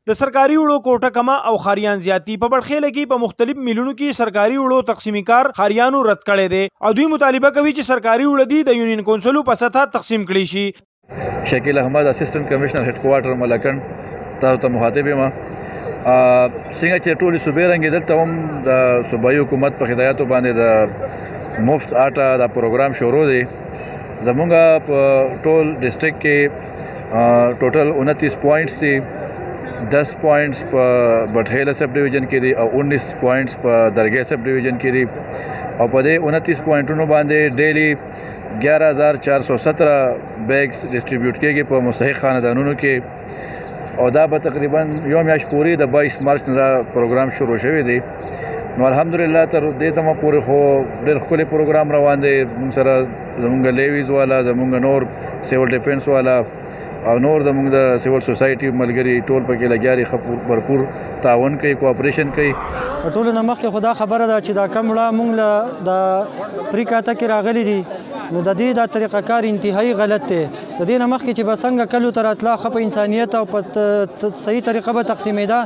د سرکاري اوړو کوټه کمه او ښاریان زیات دي. په بړخیله کې په مختلف میلونو کې سرکاري اوړو تقسیمي کار ښاریانو رد کړی دی او دوی مطالبه کوي چې سرکاري اوړه دي د یونین کونسلو په سطح تقسیم کړی شي. شکیل احمد، اسسټنټ کمشنر هډ کوارټر ملکنډ، تاسو ته مخاطب یم. څنګه چې ټولې صوبې رنګ، دلته هم د صوبایي حکومت په هدایاتو باندې د مفت آټا دا پروګرام شروع دی. زمونږ په ټول ډیسټریکټ کې ټوټل 29 پوینټس دي. 10 پوینټس په بټهیله سب ډیویژن کې دي او 19 پوینټس په درګه سب ډیویژن کې دي، او په دې 29 پوینټونو باندې ډیلی 11417 بیګز ډیسټریبیوټ کیږي په مستحق خاندانونو کې، او دا به تقریبا یو میاشت پورې، د 22 مارچ نه دا پروګرام شروع شوی دی. نو الحمدلله تر دې دمه پورې خو ډېر ښکلی پروګرام روان دی. موږ سره زمونږ لیویز والا، زمونږ نور سیول ډیفنس والا او نور زمونږ د سیول سوسایټي ملګري ټول پکې لګیا دي، بھرپور تعاون کوي، کوآپریشن کوي. ټولو نه مخکې خو دا خبره ده چې دا کم وړه مونږ له د پری کاته کې راغلي دي، نو د دې دا طریقه کار انتهایی غلط دی. د دې نه مخکې چې به څنګه کلو ته راتله، ښه په انسانیت او په صحیح طریقه به تقسیمېده.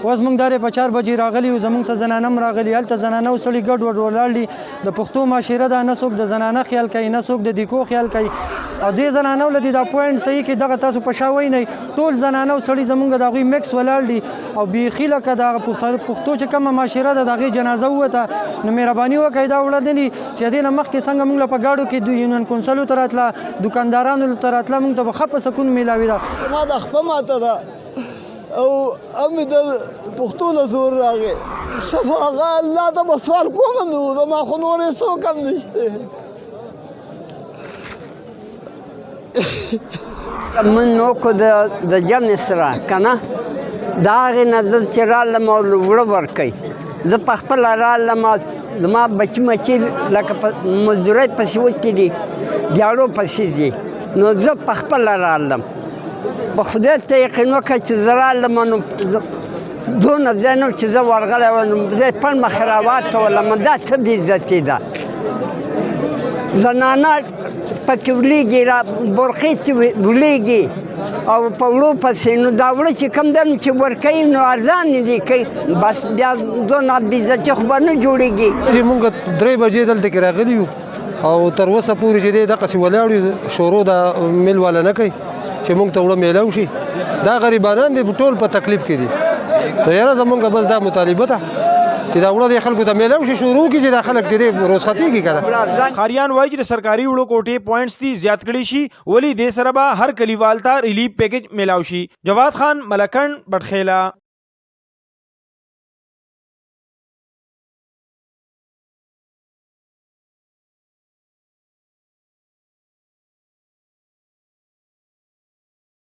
اوس موږ دارې په 4 بجې راغلي یو، زموږ سره زنانه هم راغلي، هلته زنانه او سړي ګډ وډ ولاړ دي. د پښتو معاشره ده، نه څوک د زنانه خیال کوي، نه څوک د دیکو خیال کوي، او دې زنانو له دې دا پوینټ صحیح کې دغه تاسو په شا وینئ، ټول زنانه او سړي زمونږ د هغوی مکس ولاړ دي، او بیخي لکه د پښتو چې کومه معاشره ده، د هغې جنازه ووته. نو مهرباني وکړئ، دا وړه نه دي چې دې نه مخکې څنګه موږ له په ګاډو کې د یونین کونسلو ته راتله، دکاندارانو ته راتله، موږ ته به ښه په سکون میلاوېده. ما د خپه ماته ده او هم د پښتو له زور راغی. څه هغه الله ته به سوال کوم، نو زما خو نور څوک هم نشته. من نو کو د جمع سره کنه، دا هغې نه زه چې رالم او اوړه ورکوي، زه په خپله رالم. زما بچي مچي لکه په مزدورۍ پسې وتي دي، دیاړو پسې دي، نو زه په خپله رالم. په خدای ته یقین وکړه چې زه رالم، نو دونه ځای نه چې زه ورغلی وم، نو زه یې پړ مخې راواچولم. دا څه بېعزتي ده؟ زنانه پکې ولیږي، را برقې چې ولیږي او په وړو پسې، نو دا وړه چې کوم دی چې ورکوي، نو ارزان دي کوي، بس بیا دونه بېعزتي خو به نه جوړېږي. چې مونږ 3 بجې دلته کې راغلي یو او تر اوسه پورې چې دی دقسې ولاړ یو، شروع د میل والا نه کوي چې مونږ ته وړه میلاو شي. دا غریبانان دي، ټول په تکلیف کې دي. نو یاره زمونږ بس دا مطالبه ده چې دا وړه د خلکو ته میلاو شي، شروع کړي، چې دا خلک چې دی رخصتېږي که نه. ښاریان وایي چې د سرکاري وړو کوټې پوینټس دي زیات کړی شي، ولې دې سره به هر کلیوال ته ریلیف پیکج میلاو شي. جواد خان، ملکنډ، بټخیله.